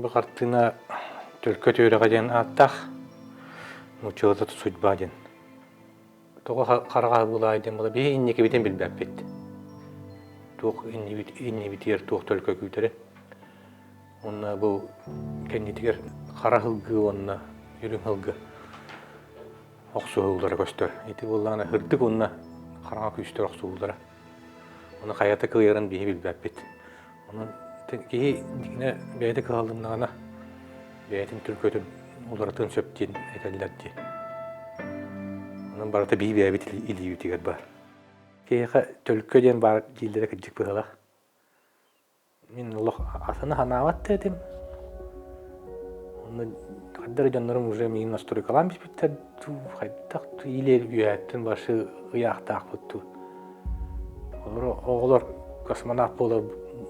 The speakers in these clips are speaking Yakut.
Бу хартыына Төлкө түөрэҕэ диэн ааттаах, нууччалыыта Судьба диэн. Тоҕо хараҕа булаай диэн буола биһи инникибитин билбэппит. Туох иннибитигэр туох төлкө күүтэрин. Уонна бу кэннитигэр хара сылгы уонна үрүҥ сылгы охсуһуулара көстөр. Ити буоллаҕына сырдык уонна хараҥа күүстэр охсуһуулара. Ону хайата кыайарын биһи билбэппит. Онон киһи дьиҥэ бэйэтэ кыһаллыннаҕына бэйэтин төлкөтүн уларытыан сөп диэн этэллэр дии. Онон барыта биһи бэйэбит илиибитигэр баар. Киһиэхэ төлкө диэн баар дииллэрэ кырдьык быһыылаах. Мин олох атыны санаабат да этим. Онно хайдах эрэ дьоннорум уже миигин настройкалаан биспиттэр дуу, хайдах дуу, или үөһэттэн барсы ыйаахтаахпыт дуу. Оҕолор космонавт буолар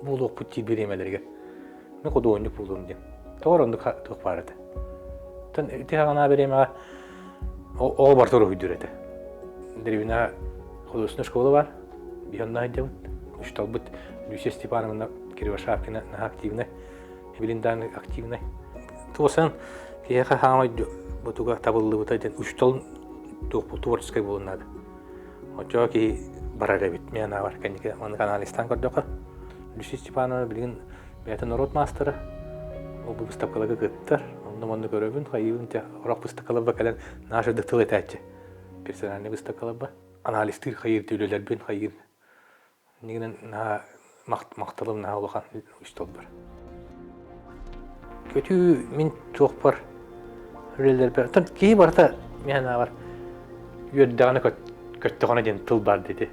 буолуохпут диир бириэмэлэригэр мин худуоһунньук буолуом диэн. Тоҕо эрэ оннук туох баар этэ. Оттон ити саҕана бириэмэҕэ оҕо барыта уруһуйдуур этэ. Дэриэбинэҕэ художественная школа баар. Биһи онно сылдьабыт. Учууталбыт Люция Степановна Кривошапкина наһаа активнай, билин даҕаны активнай. Туосан киһиэхэ хаамай бутуга табыллыбыта диэн учуутал туох творческай буолуон наада. Оччоҕо киһи барар эбит. Мен анаабар кэнники маннык анализтаан көрдөххө. Люция Степановна билигин бэйэтэ норуот маастара. Ол бу быыстапкаларга кыттар. Онно-манна көрөбүн, хайыыбын те орох быыстапкаларба кэлэн наша тыл этээччи. Персональный быыстапкаларба. Анализтыыр хайыыр үлэлэрбин хайыыр Иннигинэн наһаа махталым наһаа улахан учууталбар. Көтүү мин туохпар үлэлэрбэр оттон киһи барыта мин санаабар үөрдэҕинэ көттөҕүнэ диэн тыл баар диэти.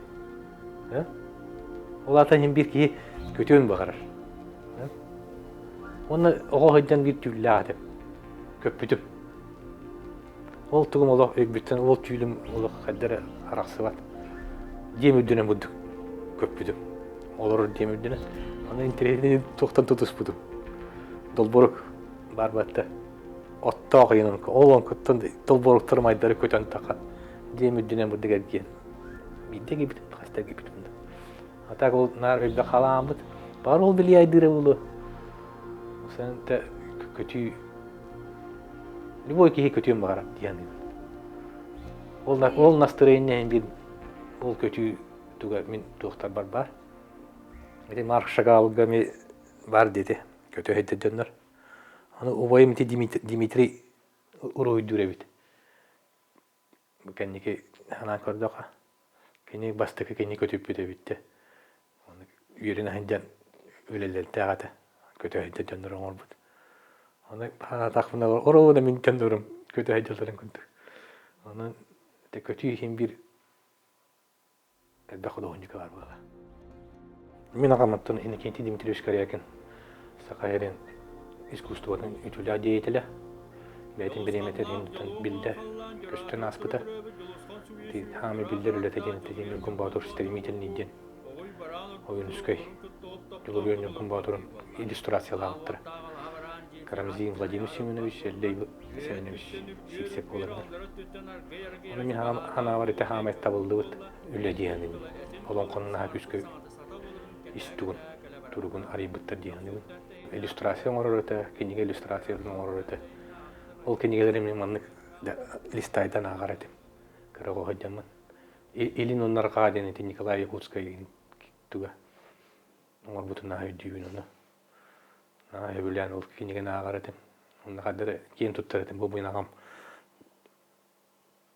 Ол аата иһин биир киһи көтүөн баҕарар. Уонна оҕо сылдьан биир түүллээх этим. Көппүтүм. Ол тугум олох өйбүттэн ол түүлүм олох хайда эрэ арахсыбат. Дьиэм үрдүнэн бурдук көппүтүм. Олорор дьиэм үрдүнэн. Аны интэриэһинэй туохтан тутуспутум. Долборук баар батта. Оттоох ыйын ол онкуттан долборуктарым айдары көтөн тахан. Дьиэм үрдүнэн бурдук эргиэн. Биирдэ киирбитим, хаста киирбитим да. А так ол наар өйбө халааммыт. Баар ол били айдыыра буолуо. Sen көтүү Любой киһи көтүөн баҕарар дии саныыбын. Ол, ол настроение иһин биир ол көтүү туга мин туохтарбар баар. Ити Марк Шагалга ми баар диэти көтө сылдьар дьоннор. Аны убайым ити Дмитрий уруһуйдуур эбит. Бу кэнники санаан көрдөххө, кини бастакы кини көтүппүт эбит дии. Үөрэнэ сылдьан үлэлэрдээх этэ. Көтө сылдьар дьоннору оҥорбут. Ону санаатахпына оруобуна мин дьоннорум көтө сылдьалларын курдук. Онон көтүү иһин биир Элбэх худуоһунньука баар буолла. Мин аҕам оттон Иннокентий Дмитриевич Корякин Саха сирин искусствотын үтүөлээх деятелэ. Бэйэтин бириэмэтин иһин биллэ көстөн ааспыта. Хаамай биллэр үлэтэ диэн диэн Ньургун Боотур стремительный диэн Ойуунускай Дьулуруйан Ньургун Боотурун иллюстрациялаабыттара. Карамзин Владимир Семенович, Эллэй Семенович Сиксек буоланнар. Ону мин ханаабар ити хаамай табыллыбыт үлэ диэхиним. Олоҥхону наһаа күүскэ ис тугун, туругун арыйбыттар диэхинибин. Иллюстрация оҥорор этэ, кинигэ иллюстрациятын оҥорор этэ. Ол кинигэлэри мин маннык листайдан ааҕар этим. Кыра оҕо сылдьаммын. Илин уонна арҕаа диэн ити Николай Якутскай туга оҥорбутун наһаа өйдүүбүн ону. Наһаа сөбүлээн ол кинигэни ааҕар этим. Онно ханна эрэ киэн туттар этим. Бу мин аҕам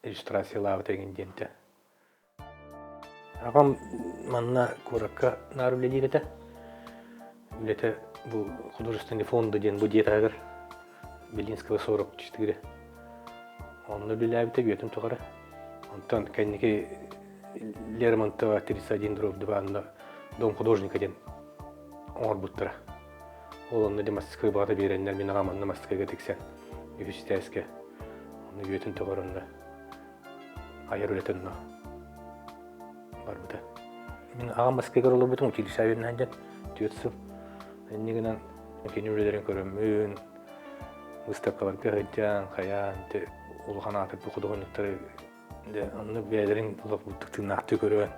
иллюстрациялаабыт эҥин диэнтэ. Аҕам манна куоракка наар үлэлиир этэ. Үлэтэ бу художественный фонда диэн бу дьиэ таһыгар Белинского 44. Онно үлэлээбитэ үйэтин тухары. Онтон кэнники Лермонтова 31 дробь 2 анна Дом художника диэн оҥорбуттара. Ол онно дьэ мастерская баҕата биэрэннэр мин аҕам онно мастерскайга тиксэн үһүс этээскэ онно үйэтин тухары онно айар үлэтэ онно барбыта. Мин аҕам мастерскайгар олорбутум училище үөрэнэн дьэн түөрт сыл. Инньэ гынан кини үлэлэрин көрөммүн, выставкаларга сылдьан, хайаан улахан аатырбыт худуоһунньуктары Дьэ, оннук бэйэлэрин олох тыыннаахтыы көрөн,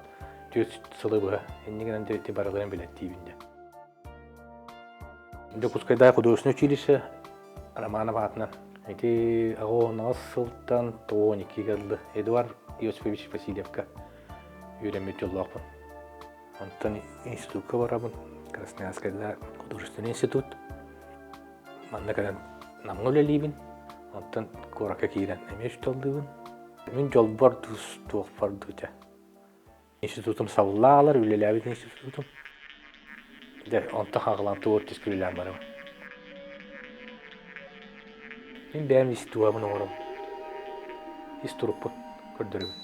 түөрт сылы быһа иннигинэн дьэ ити барыларын билэттиибин дьэ. Дьокуускайдааҕы художественнай училище Романов аатынан ити 18 сылтан 92-гэ дылы Эдуард Иосифович Васильевка үөрэммит дьоллоохпун. Онтон институкка барабын, Красноярскайда художественный институт. Манна кэлэн Намҥа үлэлиибин, онтон куоракка киирэн эмиэ учууталлыыбын. Мин дьолбор туохпар дуу дьэ. Институтум сабыллаалар, үлэлээбит институтум. Дьэ, онтон хаҕылаан творческий үлэлээн барабын. Мин бэйэм ис дууһабын оҥоробун. Ис турукпун көрдөрөбүн.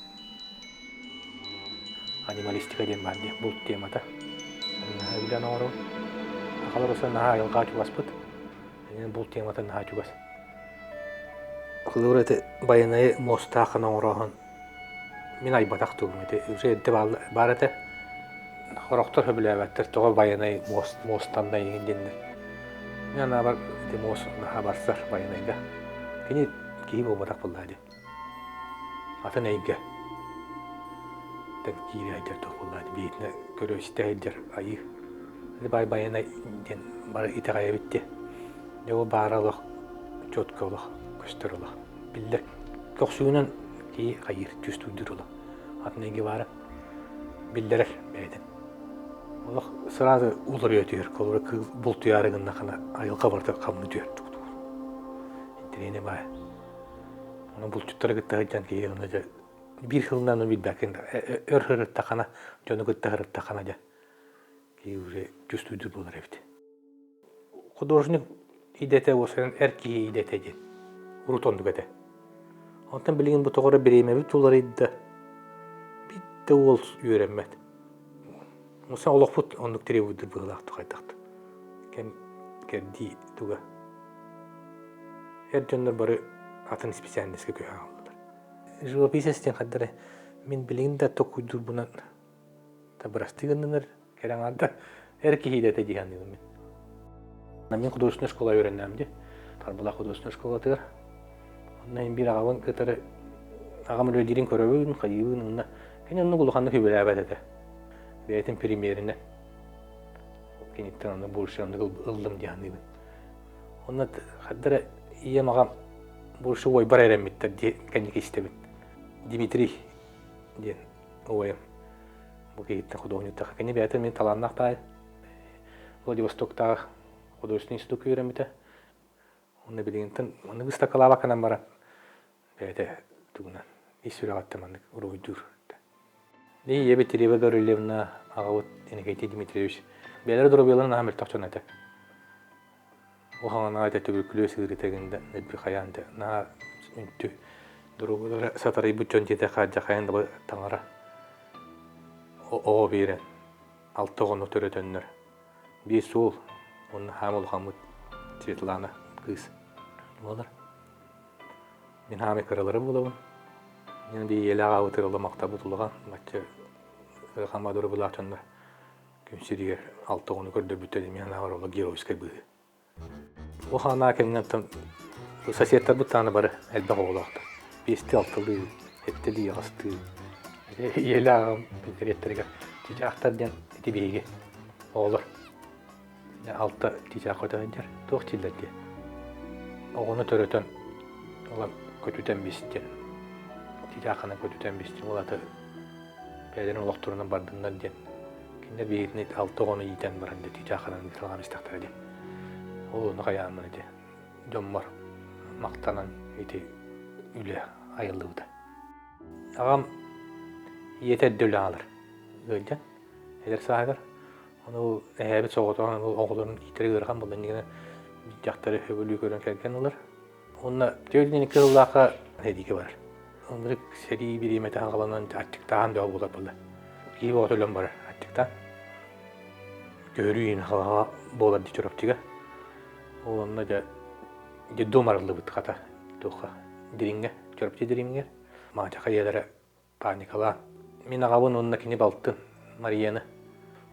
Анималистика диэн баар дии, булт темата. Наһаа билэн оҥоробун. Сахалар осо наһаа айылҕаҕа чугаспыт. Булт темата наһаа чугас. Холобур ити байанайы муостаахын оҥорооһун мин айбатах тугум ити уже эрдэ баар этэ. Сорохтор сөбүлээбэттэр тоҕо байанай муостанна игин диэннэр. Мин анаабар ити муос наһаа барсар байанайга. Кини киһи буолбатах буоллаа дии. Атын эйгэ киирэ сылдьар туох буоллаа дии биһитинэ көрө-истэ сылдьар айыы. Бай байанай диэн бары итэҕэйэбит дии. Дьэ ол баара олох четко олох көстөр олох. Биллэр көхсүгүнэн киһи хайыыр чувствуйдуур олох. Атын эйгэ баара биллэрэр бэйэтин. Олох сразу уларыйа түһэр, холобура кыыл бултуйаары гыннахына айылҕа барыта хамныы түһэр. Интэриэһинэй баай. Ону булчуттары кытта сылдьан киһи онно дьэ биир сылынан билбэккин өр сырыттаххына, дьону кытта сырыттаххына дьэ киһи уже чувствуйдуур буолар эбит. Художник идэтэ уосайан эр киһи идэтэ диэн урут оннук этэ. Онтон билигин бу тоҕо эрэ бириэмэбит уларыйда. Биир да уол үөрэммэт. Муса олохпут оннук требуйдур быһыылаах хайдах кэм кэрдии туга. Эр дьоннор бары атын специальноска көһө хааллылар. Живописец диэн хайдары мин билигин да токуйдуурбунан та бырастыы гыннынар Кэрэ аҥаардар эр киһи идэтэ дии саныыбын мин. Мин художественнай школа үөрэннэм дии. Тарбалаах художественнай школатыгар. Онно иһин биир аҕабын кытары аҕам үлэлиирин көрөбүн, хайыыбын уонна кини оннук улаханнык үбүлээбэт этэ. Бэйэтин премьеринэн. Киниттэн онно больше оннук ыллым дии саныыбын. Онно хардара ийэм аҕам больше уойбар эрэммиттэр дии кэнники истэбин. Дмитрий диэн убайым Бу киһиттэн худуоһунньуктаах. Кини бэйэтэ мин талааннаах таай. Владивостоктаах художественный институкка үөрэммитэ. Онно билигинтэн маннык ыстакалаабакканан баран бэйэтэ тугунан ис сүрэҕиттэн маннык уруһуйдуур. Ийэбит Рева Гаврильевна, аҕабыт Иннокентий Дмитриевич бэйэлэрэ доруобуйаларын наһаа мөлтөх дьон этэ. Улахаҥа этэ түбүркүлүөс ыарыыта гында нэлби хайаан да наһаа үнтү доруобуйалара сатарыйбыт дьон диэтэххэ дьахайан да таҥара оҕо биэрэн алта оҕону төрөтөннөр биир суол уонна хаам улахаммыт Светлана кыыс буолар мин хаамай кыралара буолабын мин би ийэлээх аҕабытыгар ыла махтабыт улахан бачча ыарахан доруобуйалаах дьоннор күн сиригэр алта оҕону көрдөрбүттэр мин санаабар ол геройскай быһыы. Бу хаанаа кэмҥэ соседтарбыт даҕаны бары элбэх оҕолоохтор. Биэстии алталыы, сэттэлии аҕыстыы. Ийэлээх аҕам интэриэттэригэр чычаахтар диэн ити биһиги оҕолор алта чычаах көтө сылдьар. Туох дииллэр диye. Оҕону төрөтөн ылан көтүтэн бистин. Чычааххынан көтүтэн бистин. Ол аты бэйэлэрин олохторунан бардыннар диэн кинилэр биһигитини алта оҕону иитэн баран дьэ чыычаахханан ыыталаан истэхтэрэ диэн ол ону хайааммын ити дьоммор махтанан ити үлэ айыллыбыта аҕам ийэтэ эрдэ үлэ аалар ыалдьан эдэр сааһыгар ону эһээбит соҕотоҕун оҕолорун иитэрэ ыарахан буолла иннигинэ дьахтары сөбүлүү көрөн кэргэн ылар Уонна 42 сыллаахха сэриигэ барар. Ынырык сэрии бириэмэтэ хаҕаланан аччыктаан бөҕө буолар буолла. Киһи бөҕөтө өлөн барар аччыктаан. Көһөрүү иһин халаҕа буолар дии Чурапчыга. Ол онно дьэ детдом арыллыбыт хата туохха Дириҥҥэ, Чурапчы Дириҥҥэ. Маачаха ийэлэрэ паникалаан. Мин аҕабын уонна кини балтын Марияны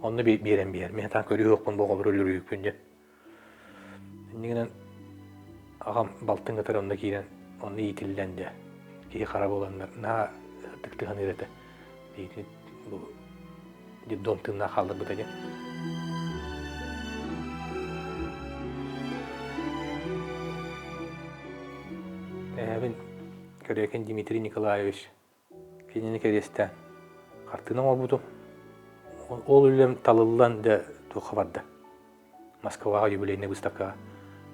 онно биэрэн биэр. Мин сатаан көрүөхпүн бу оҕолору өлөрүүкпүн диэн. Иннигинэн аҕам балтын кытары онно киирэн онно иитиллэн дьэ киһи хара буоланнар наһаа ытыктыһаныыр этэ. Биһигини бу детдом тыыннаах хаалларбыта диэн. Корякин Дмитрий Николаевич кинини кэриэстээн хартыына оҥорбутум. Ол үлэм талыллан да туохха барда. Москваҕа юбилейнай выставкаҕа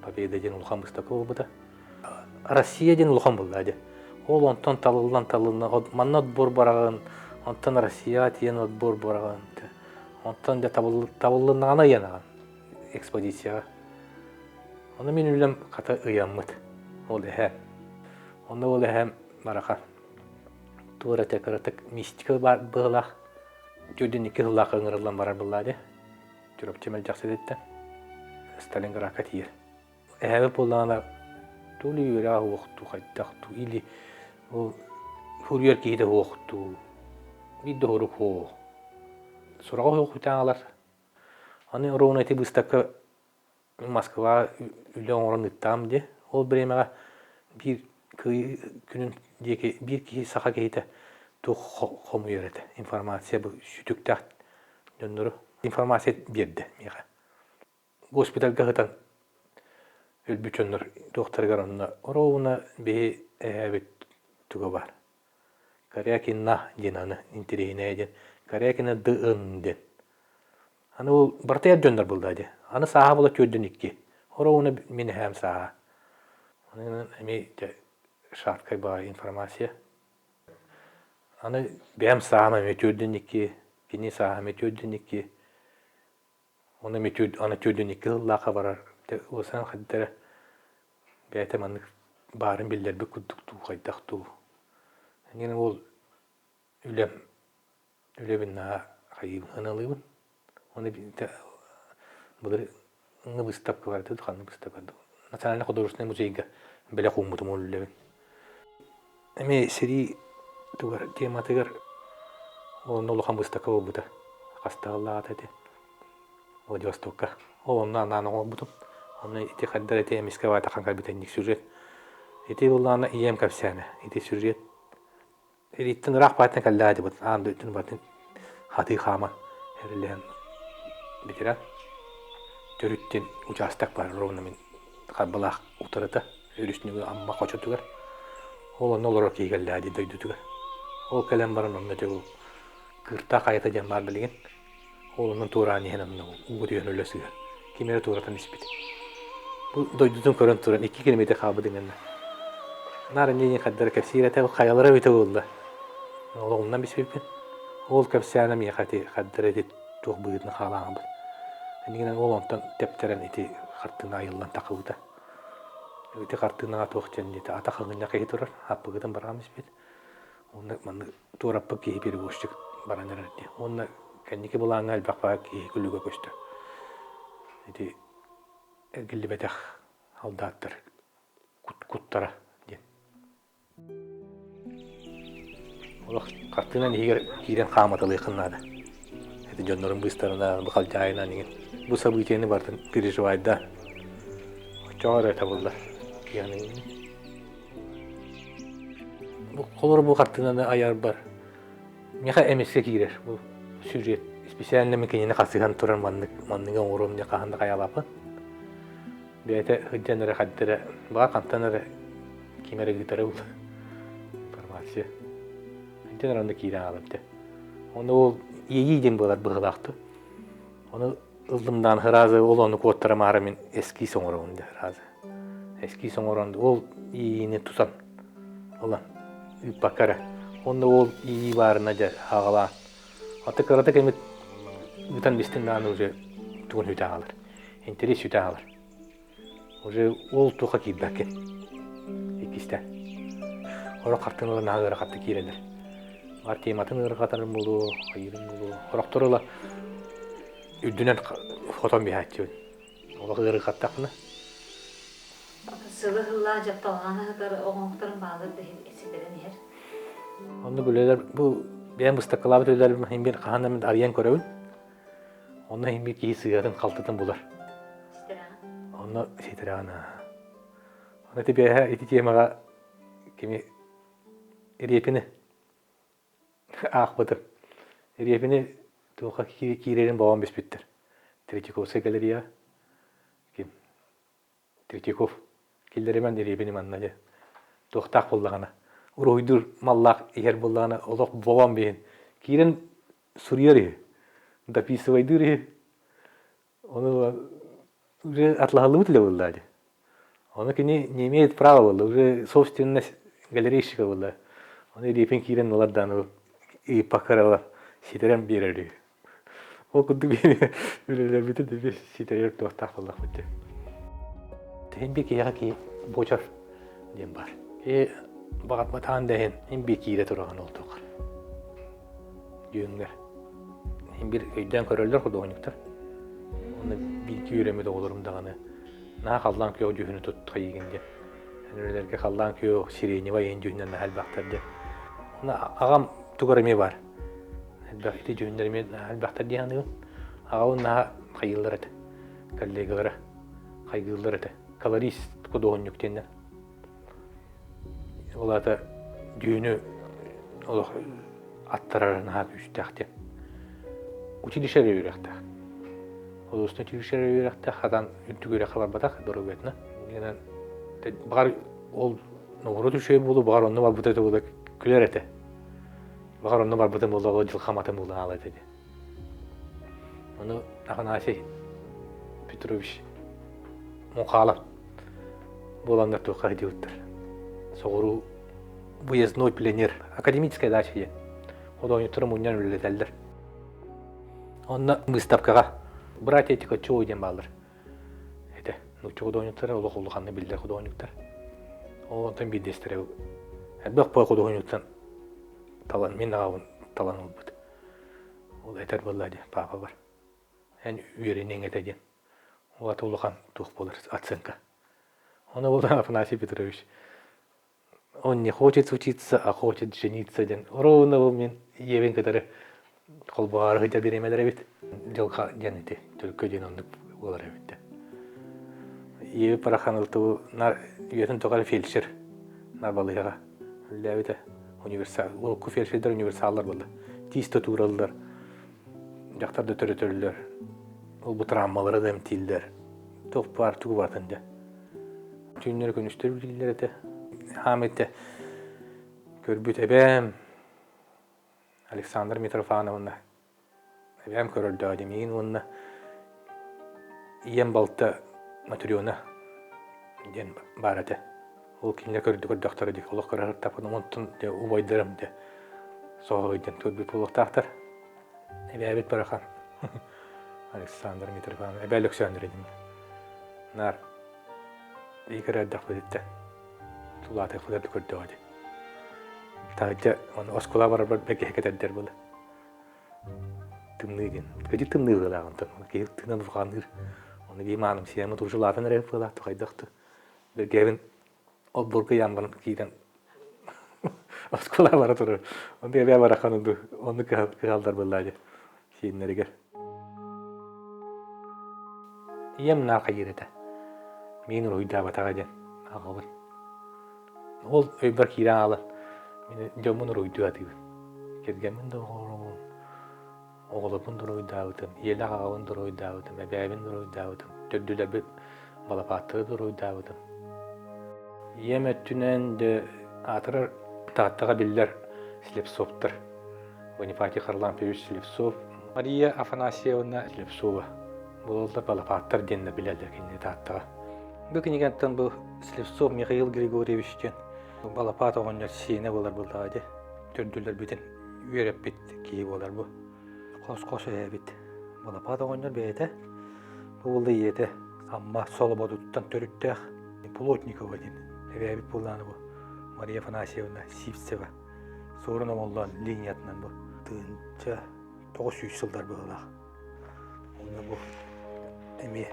Победа диэн улахан выставка буолбута. Россия диэн улахан буолла дии. Ол онтон талыллан талыллан манна отбор бараҕын, онтон Россияҕа тиийэн отбор бараҕын. Онтон дьэ табыллыннаҕына ыйанаҕын экспозицияҕа. Ону мин үлэм хата ыйаммыт. Ол эһэ. Онно ол эһэм бараха туора этэ кыратык мистика баар быһылаах. Төрдүн икки сыллаах ыҥырыллан барар буоллаа дии. Чурапчы мэлдьэхсититтэн Сталинградка тиийэр. Эһэбит буоллаҕына то ли үөрэх уохтуу хайдах дуу или ол суруйар киһитэ суох дуу биир да урук суох. Сураҕа суох үтээн ылар. Аны ровно ити быыстапка Москва үлэ оҥорон ыыттаҕым дии. Ол бириэмэҕэ биир кыайыы күнүн диэки биир киһи саха киһитэ туох хомуйар этэ информация бу сүтүктээх дьоннору информация биэрдэ миэхэ. Госпитальга сытан өлбүт дьоннор туохтарыгар онно ровно биһи эһээбит туга баар. Корякина диэн аны интэриэһинэйэ диэн Корякина ДН диэн Аны ол барыта эр дьоннор буолла дии. Аны сааһа буола түөрдүн икки. Хоруона мин эһээм сааһа. Аны эмиэ дьэ шаткай баҕайы информация. Аны бэйэм сааһым эмиэ түөрдүн икки, кини сааһа эмиэ түөрдүн икки. Оны эмиэ аны түөрдүн икки сыллаахха барар. Уосанан хайдара бэйэтэ маннык баарын биллэрбит курдук дуу, хайдах дуу. Эҥин ол үлэм Үлэбин наһаа хайыыбын, ыналыыбын. Уонна былырыыҥҥы быыстапка бар этэ, ханнык быыстапка Национальнай художественнай музейга бэлэх ууммутум ол үлэбин. Эмиэ сэрии тугар тематыгар онно улахан быыстапка буолбута. Хастааллаата ити Владивостокка. Ол онно анаан оҥорбутум. Онно ити хайдар ити эмискэ баатахан кэлбит сюжет. Ити буоллаҕына ийэм кэпсээнэ. Ити сюжет Илииттэн ыраах баайтан кэллээ дебит аан дойдуну батын хатыы хааман эрэлэһэн ветеран төрүттэн учаастак бар ровно мин Харбалаах утарыта өрүс нөҥүө Амма хочотугар ол онно олорор киһи кэллээ дии дойдутугар ол кэлэн баран онно дьэ ол Кыыртаах хайата диэн баар билигин Ол онон туораан иһэн онно ууга түһэн өлө сыһар. Ким эрэ туоратан испит. Бу дойдутун көрөн туран 2 километр хаалбыт гынна. Наар иннинэ хардара кэпсиир этэ, хайалара эбитэ буолла. Олоҕумнан биспиппин. Ол кэпсээнэ миэхэ ити хардара ити туох быһыытынан хаалааҥбыт. Иннигинэн ол онтон тэптэрэн ити хартыына айыллан тахыбыта. Ити хартыынаҕа туох диэн диэтэ атах аҥынньах киһи турар, аппыгытын бараан испит. Уонна маннык туораппыт киһи перевозчик баран эрэр дии. Уонна кэнники былааҥҥа элбэх баар киһи күлүгэ көстөр. Ити эргиллибэтэх солдаттар куттара диэн. Олох хартыынан иһигэр киирэн хааматалыаххын наада. Ити дьоннорун быыстарына, бу халдьаайынан иҥин. Бу событиены барытын переживайда. Оччоҕо эрэ табыллар. Бу холоро бу хартыынаны айарбар миэхэ эмискэ киирэр бу сюжет специально мин кинини хасыһан туран маннык манныгы оҥоруом диэн хаһан да хайалааппын. Бэйэтэ сылдьан эрэ хайда эрэ баҕар хантан эрэ ким эрэ ыытара буолла информация. Сылдьан эрэ онно киирэн хаалар этэ. Ону ол иэйии диэн буолар быһыылаах дуу. Ону ыллымнаан сразу ол ону куоттарамаары мин эскиз оҥоробун дии сразу. Эскиз оҥорон ол иэйиини тутан ылан ыыппакка эрэ. Уонна ол иэйии баарына дьэ аҕалаан. Аты кыратык эмит ыытан бистин даҕаны уже тугун сүтэ хаалар. Интэриэс сүтэ хаалар. Уже ол туохха киирбэккин. Иккистэн. Сорох хартыыналар наһаа ыарахаттык киирэллэр. Бар тематын ыарырҕатарым буолуо, хайыырым буолуо. Сорохтор ыла үрдүнэн хотон биһааччыбын. Олох ыарырҕаттахпына. Сылы сыллаах дьапталҕаны сытар оҥоһуктарын баалар да ситэрэн иһэр. Оннук үлэлэр бу бэйэм быстаккалаабыт үлэлэрим иһин биир хаһан эмит арыйан көрөбүн. Онно иһин биир киһи сыыһатын-халтытын булар. Ситэрэҕин? Онно ситэрэҕин Онно ити бэйэһэ ити темаҕа кими Репини аахпытым. Репини туохха киирэрин бобон биспиттэр. Третьяковскай галереяҕа ким Третьяков киллэримэн Репини манна дьэ туохтаах буоллаҕына. Уруһуйдуур маллаах иһэр буоллаҕына олох бобон биһин. Киирэн суруйар үһү, дописывайдыыр үһү. Ону уже атлаһаллыбыт үлэ буолла дии. Ону кини не имеет права буолла, уже собственность галерейщика буолла. Ону Репин киирэн ылар даҕаны ыйыппакка ситэрэн биэрэр үһү. Ол курдук үлэлэрбитин да ситэрэр туохтаах буоллахпыт дии. Иһин биир киһиэхэ киһи буочар диэн баар. Киһи баҕарбатаан да иһин иһин биир киирэ тураҕын ол туоххар. Дьүөҥҥэр. Иһин биир өйдөөн көрөллөр худуоһунньуктар. Онно бииргэ үөрэммит оҕолорум даҕаны наһаа халлаан күөх дьүһүнү туттайыгын диэн. Үлэлэргэ халлаан күөх сиреневай иһин дьүһүнэн наһаа элбэхтэр диэн. Онно аҕам тугар эмиэ баар. Элбэх ити дьүһүннэр эмиэ наһаа элбэхтэр дии саныыбын. Аҕабын наһаа хайыыллар этэ. Коллегалара хайгыыллар этэ. Колорист худуоһунньук диэннэр. Ол аата дьүһүнү олох аттарара наһаа күүстээх диэн. Училище эрэ үөрэхтээх. Художественнай училище эрэ үөрэхтээх, хатан үрдүк үөрэххэ барбатах доруобуйатынан. Инэн баҕар ол ноҕуруот үчүгэй буолуо, баҕар онно барбыта этэ буолуо күлэр этэ. Баҕар онно барбытым буолуо, ол дьылҕам атын буолан хаалыа этэ диэн. Ону Афанасий Петрович Мухалов буоланнар туохха сылдьыбыттар. Соҕуруу выездной пионер, академическая дача диэн худуоһунньуктары мунньан үлэлэтэллэр. Онно выставкаҕа братья Тикачевы диэн бааллар. Этэ, нуучча худуоһунньуктара олох улаханнык биллэр худуоһунньуктар. Ол онтон биирдэстэрэ элбэх худуоһунньуктан талан, мин аҕабын талан ылбыт. Ол этэр буолла дии, паапабар. Эн үөрэниэҥ этэ диэн. Ол ата улахан туох буолар оценка. Ону буолан Афанасий Петрович он не хочет учиться, а хочет жениться диэн ровно бу мин ийэбин кытары холбоһоору сылдьар бириэмэлэр эбит. Дьылҕа диэн ити, төлкө диэн оннук буолар эбит да. Ийэбит парахан ылтыбы нар үйэтин тухары фельдшер нар балыыһаҕа үлэлээбитэ. Универсал, урукку фельдшердэр универсаллар буолла. Тиис да туураллар, дьахтар да төрөтөллөр, ол бу травмалары да эмтииллэр. Туох баар тугу баатын дьэ. Түүннэри күнүстэри үлэлииллэр этэ. Хаам этэ көрбүт эбээм Александра Митрофановна эбээм көрөрдөөх дии миигин уонна ийэм балта Матрена диэн баар этэ. Ол кинилэр көрдө көрдөхтөрө дии олох көрө сырыттахпына онтон дьэ убайдарым дьэ соһуйдан көрбүт буолуохтаахтар. Эбээбит барахан Александр Митрофанович эбээ Лөксөөндүрэ диэн наар биир эрдэхпититтэн тулаатыахпытын көрдөҕө дии. Таһырдьа ону оскуола барарбар бэргэһэ кэтэрдэр буолла. Тымныы диэн. Кыдьык тымныы быһыылаах онтон. Киһи тыынан урҕаанныыр. Ону биир мааным сиэмэ туушулаатан эрэ быһыылаах хайдах да. Бэргэһэбин олбуорга ыйаан баран киирэн оскуола бара турар. Онно эбээ барахан онну кыһалдар буоллаа дии сиэннэригэр. Ийэм наар хайыыр этэ. Миин уруһуйдаабатаҕа диэн аҕабын. Ол өйбөр киирэн хаалан мин дьоммун уруһуйдуу сатыыбын. Кэргэммин да оҕолорбун оҕолорбун дуруйдаабытым, ийэлээх аҕабын дуруйдаабытым, эбээбин дуруйдаабытым, төрдүлэрбит балапааттары дуруйдаабытым. Ийэм өттүнэн дьэ аатырар Тааттаҕа биллэр Слепцовтар. Бонифатий Харлампьевич Слепцов, Мария Афанасьевна Слепцова буолаллар балапааттар диэн да билэллэр кинини Тааттаҕа. Бу кинигэттэн бу Слепцов Михаил Григорьевич диэн балапаат оҕонньор сиэнэ буолар буоллаҕа дии. Төрдүлэрбитин үөрэппит киһи буолар бу. Хос-хос эһэбит. Балапаат оҕонньор бэйэтэ бу буолла ийэтэ Амма Солободуттан төрүттээх Плотникова диэн эбээбит буоллаҕына бу Мария Афанасьевна Сивцева Суорун Омоллоон линиятынан бу 1900 сыллар быһыылаах. Онно бу эмиэ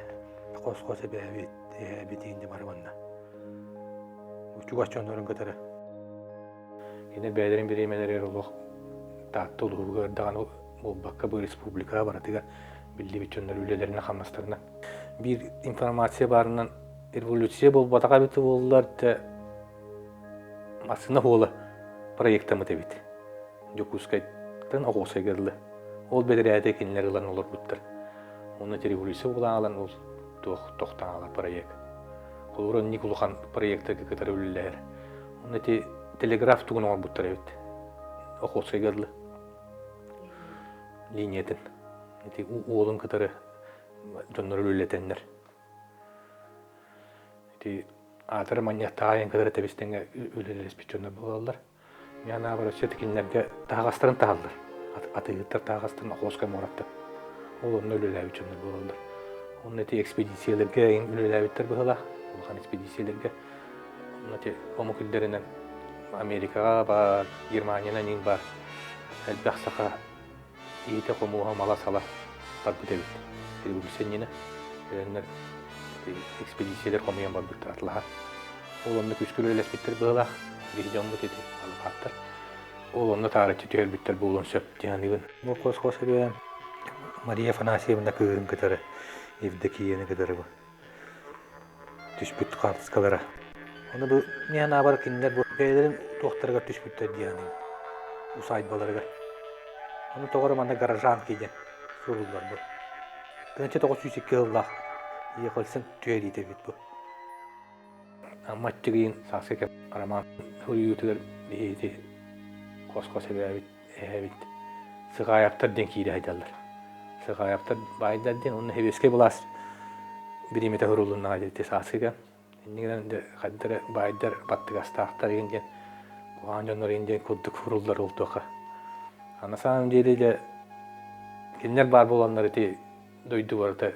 хос-хос эбээбит, эһээбит иһин бары манна. Чугас дьоннорун кытары Кинилэр бэйэлэрин бириэмэлэригэр олох Таатта улууһугар даҕаны буолбакка бу республикаҕа барытыгар биллибит дьоннор үлэлэринэн-хамнастарынан. Биир информация баарынан революция буолбатаҕа эбитэ буоллар да массыына суола проектаммыт эбит. Дьокуускайтан Оҕуосайга дылы. Ол бэдэрээтэ кинилэр ылан олорбуттар. Уонна революция буолан аҕалан ол туох тохтоон хаалар проект. Холобура инник улахан проектарга кытары үлэлэһэр. Онно ити Телеграф тугун оҥорбуттар эбит. Охотскайга дылы. Линиятын. Ити уолун кытары дьоннору үлэлэтэннэр. Ити аатыры манньа таайын кытары тэбис-тэҥҥэ үлэлэспит дьоннор буолаллар. Мин санаабар өссө кинилэргэ таһаҕастарын таһаллар. Атыыһыттар таһаҕастарын Охотскай муораттан. Ол онно үлэлээбит дьоннор буолаллар. Онно ити экспедициялэргэ үлэлээбиттэр быһыылаах. Улахан экспедициялэргэ. Онно ити омук илдэринэн Америкаҕа баар, Германиянан иҥ баар элбэх саха иһитэ-хомуоһа, мала-сала барбыт эбит. Революция иннинэ кэлэннэр экспедициялар хомуйан барбыттар атлаһа. Ол онно күүскэ үлэлэспиттэр быһыылаах, биһи дьоммут ити алыпааттар. Ол онно таарыччы түһэрбиттэр буолуон сөп дии саныыбын. Бу хос-хос ырыа Мария Афанасьевна кыыһын кытары, Евдокияны кытары түспүт хаартыскалара. Ону бу мин санаабар кинилэр бу бэйэлэрин туохтарыгар түспүттэр дии саныыбын. Усаайбаларыгар. Ону тоҕо эрэ манна горожанки диэн суруллар бу. 1902 сыллаах Ехольсон түһэриитэ эбит бу. Амма Аччыгыйын Сааскы кэм роман суруйуутугар биһиги хос-хос эбээбит эһэбит Сыҕаайаптар диэн киирэ сылдьаллар. Сыҕаайаптар баайдар диэн уонна сэбиэскэй былаас бириэмэтэ сурулуннаҕа диэти сааскыга. Иннигинэн дьэ хайда эрэ баайдар баттыгастаахтар игин диэн куһаҕан дьоннор игин диэн курдук суруллар ол туоха. А на самом деле дьэ кинилэр баар буоланнар ити дойду барыта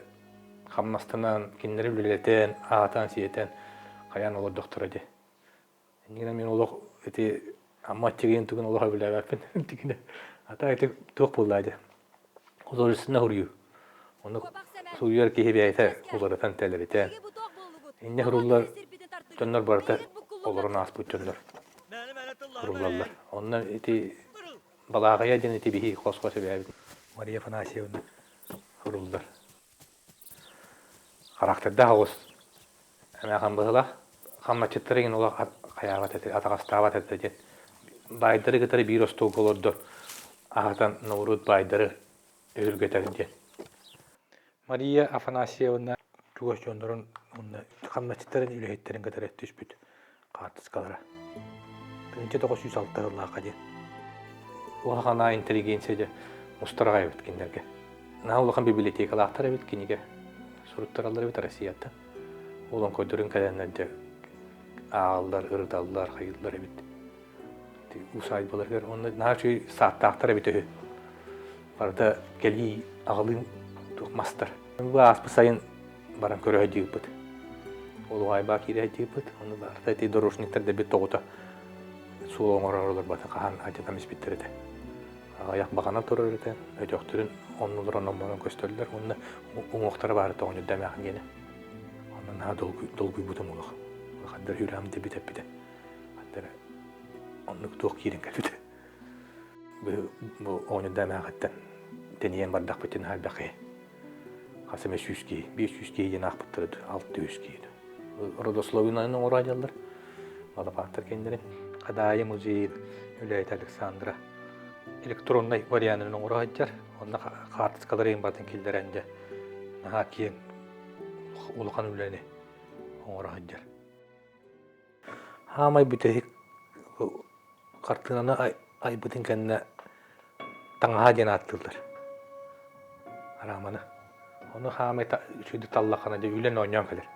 хамнастанан, кинилэри үлэлэтэн, аһатан-сиэтэн хайаан олордохторо дии. Иннигинэ мин олох ити Амма аччыгыйын тугун олох өбүлээбэппин тигинэ. Ата ити туох буоллаа дии. Художественнай суруйуу. Ону суруйар киһи бэйэтэ уларытан тэлэритэн. Инньэ суруллар дьоннор барыта олорон ааспыт дьоннор суруллаллар. Онно ити Балааҕыйа диэн ити биһи хос-хос эбээбит Мария Афанасьевна суруллар. Харахтардаах оҕус эмээхин быһыылаах. Хамначчыттар игин олох хайаабат этэ, атаҕастаабат этэ диэн. Баайдары кытары биир остуолга олордо аһатан норуот баайдары өһүргэтэр диэн. Мария Афанасьевна чугас дьоннорун уонна хамначчыттарын үлэһиттэрин кытары түспүт хаартыскалара. 1906 сыллаахха диэн. Улахан интеллигенция дьэ мустар аҕай эбит кинилэргэ. Наһаа улахан библиотекалаахтар эбит кинигэ суруттараллар эбит Россияттан. Ол оҥкойдорун кэлэннэр дьэ ааҕаллар, ырыталлар, хайыыллар эбит. Усаайбаларыгар уонна наһаа үчүгэй сааттаахтар эбит үһү. Барыта кэлии аҕалыын туох мастар. Бу ааспыт сайын баран көрө сылдьыбыппыт. Ол уһаайбаҕа киирэ сылдьыбыппыт. Ону барыта ити дорожниктар дэбит тоҕута суол оҥорор олорбото хаһан алдьатан испиттэр этэ. Аҕыйах баҕана турар этэ. Өтөхтөрүн оннуларын оммонон көстөллөр уонна уҥуохтара баара тоҕонньордо эмээхин диэнэ. Онно наһаа долгуйбутум олох. Хаддар сүрэҕим дэбит эппитэ. Хаддар оннук туох киирэн кэлбитэ. Бу оҕонньордо эмээхиттэн тэнийэн бардахпытын элбэх киһи. Хас эмэ сүүс киһи, 500 киһи диэн аахпыттара 600 киһи. Родословинаны оҥоро сылдьаллар. Балапааттар кэннилэрин. Хадаайы музейын үлэһитэ Александра электроннай варианын оҥоро сылдьар. Онно хаартыскалары барытын киллэрэн дьэ наһаа киэҥ улахан үлэни оҥоро сылдьар. Хаамай бүтэһик хартыынаны айбытын кэннэ таҥаһа диэн ааттыыллар арааманы. Ону хаамай үчүгэйдик таллаххына дьэ үлэн оонньоон кэлэр.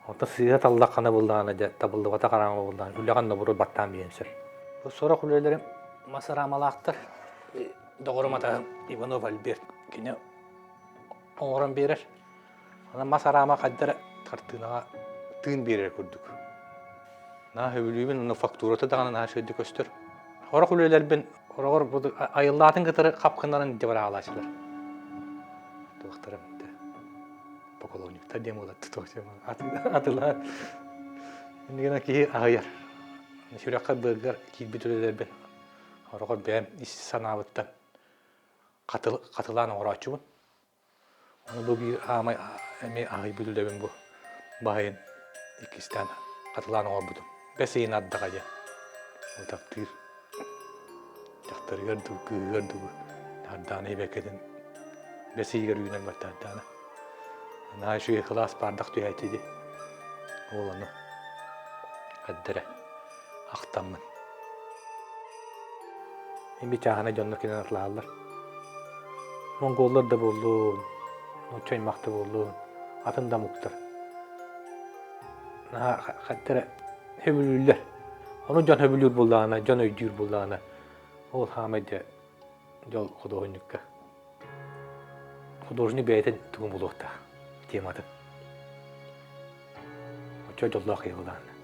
Онтон сыыһа таллаххына буоллаҕына дьэ табыллыбатах араама буоллаҕына үлэҕин добуруот баттаан биэриэн сөп. Бу сорох үлэлэрим мас араамалаахтар. Доҕорум атаһым Иванов Альберт кини оҥорон биэрэр. Онон мас араама хайда эрэ хартыынаҕа тыын биэрэр курдук. Наһаа сөбүлүүбүн, онно фактурата даҕаны наһаа үчүгэйдик көстөр. Сорох үлэлэрбин хороҕор бу айыллаатын кытары хапкыннаран илдьэ бараалааччылар. Туохтара поклонниктар диэн буолар атылаан. Иннигинэ киһи аһыйар. Сүрэххэ быаргар киирбит үлэлэрбин хороҕор бэйэм ис санаабыттан хатылаан оҥорооччубун. Ону бу биир аамай эмиэ аһыйбыт үлэбин бу баайын иккистээн хатылаан оҥорбутум. Бэс ыйын ардаҕа диэн. Бу таптыыр дьахтарыгар дуу, кыыһыгар дуу Ардаана эбэккэтин бэс ыйыгар үүнэн барта Ардаана. Наһаа үчүгэй кылаас баардах түһээччи дии. Ол ону хайда эрэ. Ахтаммын. Мин чааһынай дьоннор кэлэн атылаһаллар. Монголлар да буоллун, нуучча аймах да буоллун, атын да омуктар. Наһаа хаттара эрэ сөбүлүүллэр. Ону дьон сөбүлүүр буоллаҕына, дьон өйдүүр буоллаҕына, ол хаамай дьэ дьол худуоһунньукка. Художник бэйэтин тугун булуохтаах тематын. Оччо дьоллоох киһи буоллаҕына.